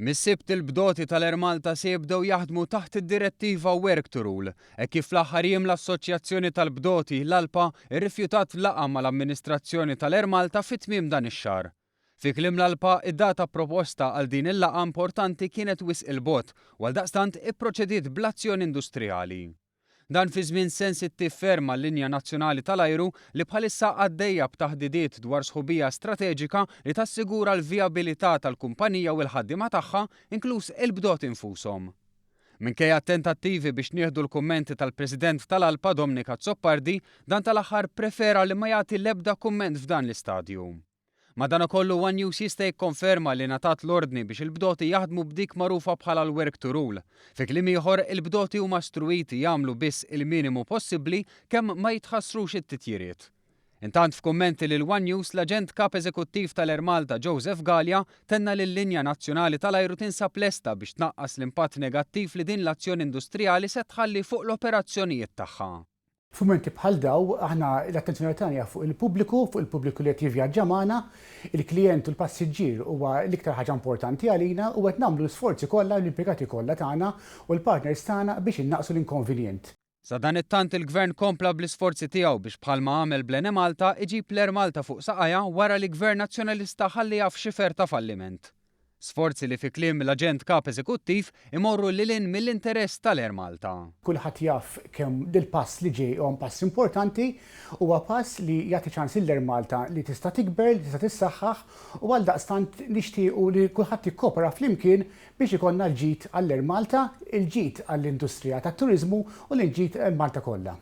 Mis-Sibt il-bdoti tal-Air Malta se jibdew jaħdmu taħt id-direttiva Work to Rule, hekk kif fl-aħħar jiem l-Assoċjazzjoni tal-Bdoti, l-ALPA, irrifjutat laqgħa mal-amministrazzjoni tal-Air Malta fi tmiem dan ix-xahar. Fi kliem l-ALPA, id-data proposta għal din il-laqgħa importanti kienet wisq 'il bogħod u għaldaqstant ipproċediet bl-azzjoni industrijali. Dan fi żmien sensittiv ferm għal-linja nazzjonali tal-ajru li bħalissa għaddejja b'taħdidiet dwar sħubija strateġika li tassigura l-vijabilità tal-kumpanija u l-ħaddiema tagħha, inkluż il-bdot infushom. Minkejja t-tentattivi biex nieħdu l-kummenti tal-President tal-ALPA Dominic Azzopardi, dan tal-aħħar prefera li ma jagħti l-ebda kumment f'dan l-istadju. Madanakollu one News jista' jikkonferma li ngħatat l-ordni biex il-bdoti jaħdmu b'dik magħrufa bħala l-work to rule. Fi kliem ieħor, il-bdoti huma struwiti jagħmlu biss il-minimu possibbli kemm ma jitħassrux it-titjiriet. Intant f'kummenti lil one News l-Aġent Kap Eżekuttiv tal-Air Malta Joseph Galea tenna li l-linja nazzjonali tal-ajru tinsab lesta biex tnaqqas l-impatt negattiv li din l-azzjoni industrijali se tħalli fuq l-operazzjonijiet tagħha. F'mumenti bħal daw, aħna l-attenzjoni tagħna hija fuq il-pubbliku, fuq il-pubbliku li qed jivvjaġġa magħna, il-klijent u l-passiġġier huwa l-iktar ħaġa importanti għalina u qed nagħmlu l-isforzi kollha l-impjegati kollha tagħna u l-partners tagħna biex innaqqsu l-inkonvenjent. Sadanittant il-Gvern kompla bl-isforzi tiegħu biex bħalma għamel bl-Enemalta iġib l-Air Malta fuq saqajha wara li Gvern Nazzjonalista ħalliha f'xifer ta' falliment. Sforzi li fi kliem l-Aġent Kap Eżekuttiv imorru lil hinn mill-interess tal-Air Malta. Kulħadd jaf kemm dil-pass li ġej huwa pass importanti, huwa pass li jagħti ċans lill-Air Malta li tista' tikber, li tista' tissaħħaħ u għaldaqstant nixtiequ li kulħadd jikkopera flimkien biex ikollna l-ġid għall-Air Malta, il-ġid għall-industrija tat-turiżmu u l-ġid għal Malta kollha.